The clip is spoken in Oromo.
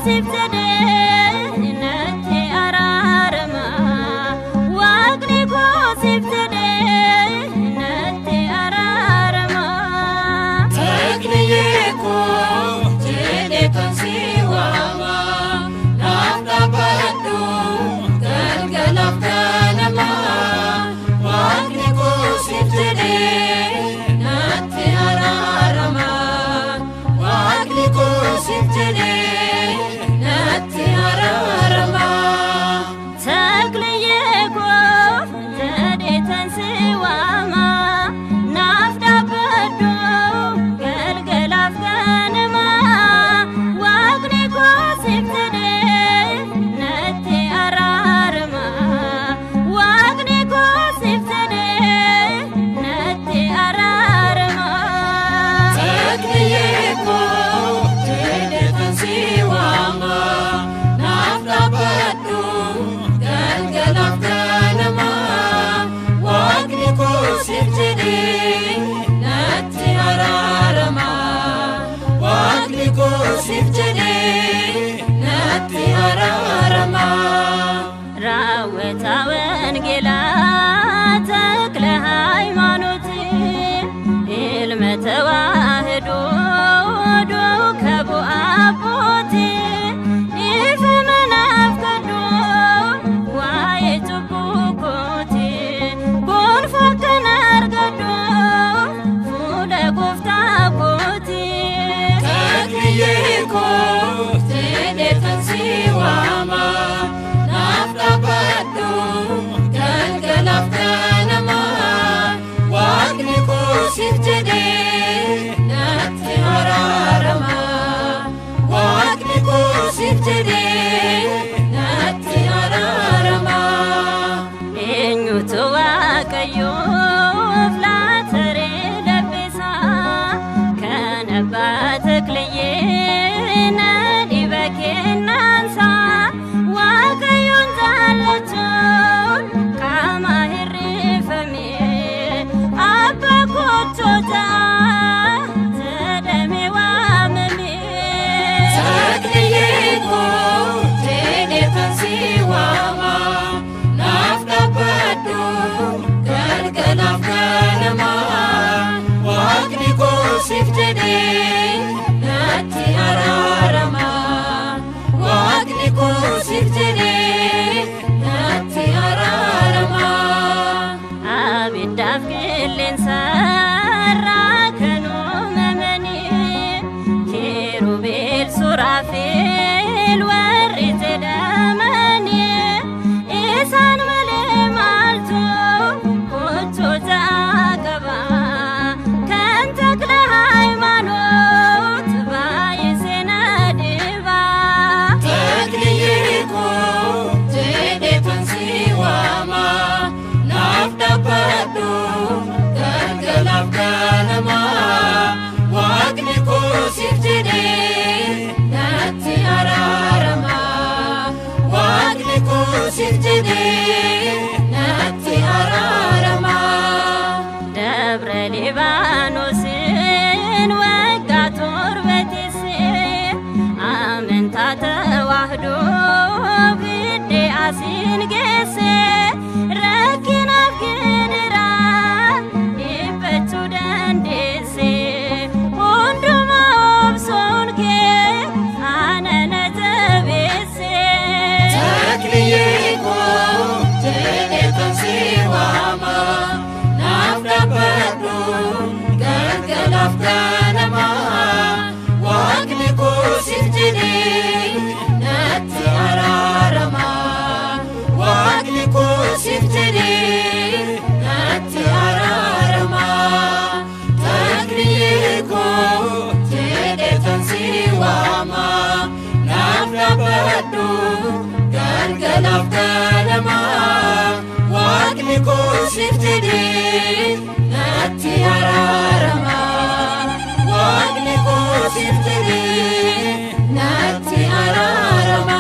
siif jedhee natti araarama. Waaqni koo siif jedhee natti araarama. Takliyyee koo jedhee kan si waama naaf dhaabbadhu galgalaaf ganama. Waaqni koo siif jedhee natti araarama. Waaqni koo siif jedhee natti araarama. Takliyyee koo jedhee tan si waama naaf dhaabbadhu galgalaaf ganama. Waaqni koo siif jedhee natti araarama. Waaqni koo siif jedhee natti araarama. Takliyyee koo jedhee kan si waama naaf dhaabbadhu galgalaaf ganama. Waaqni koo siif jedhee natti araarama. Waaqni koo siif jedhee natti araarama. Raawwata wangeelaa ተክለ ሃይማኖት ilma ተዋህዶ duuka bu'aa dhiifama naaf kadhu waa'ee cubbuu kooti gonfoo kana argadhu fuula gooftaa kooti. Takliyyee koo jedhee kan si waama naaf dhaabbadhu galgalaaf ganama. Waaqni koo siif jedhee natti araarama. Waaqni koo siif jedhee natti araarama. Eenyutu Waaqayyoof laataree labbisaa kan abbaa Takliyyee na dhiba kennaansaa. Waaqayyoon jaallachuun qaama hirrifame abbaa kochoota jedhame waamame. Takliyyee koo jedhee kan si waama naaf dhaabbadhu galgalaaf ganama. Waaqni koo siif jedhee natti araarama. Waaqni koo siif jedhee natti araarama. Abiddaaf qilleensarraa kan uumamanii kiirubeel suraafeel warri jedhamanii isaan malee maaltu gochoota qaba kan takla ሃይማኖት baay'isee na dhiba. Takliyyee koo jedhee kan si waama naaf dhaabbadhu galgalaaf ganama. Waaqni koo siif jedhee natti araarama. Waaqni koo siif jedhee natti araarama. ደብረ ሊባኖስን ወጋ 7 teessee amantaa ተዋህዶ fiddee asiin geesse rakkinaaf gidiraa dhiphachuu dandeesse hundumaa obsuun kee ana na jabeesse. Takliyyee koo jedhee kan si waama naaf dhaabbadhu galgalaaf ganama. Waaqni koo siif jedhee natti araarama. Waaqni koo siif jedhee natti araarama. Takliyyee koo jedhee kan si waama naaf dhaabbadhu galgalaaf ganama. Waaqni koo siif jedhee natti araarama. Waaqni koo siif jedhee natti araarama.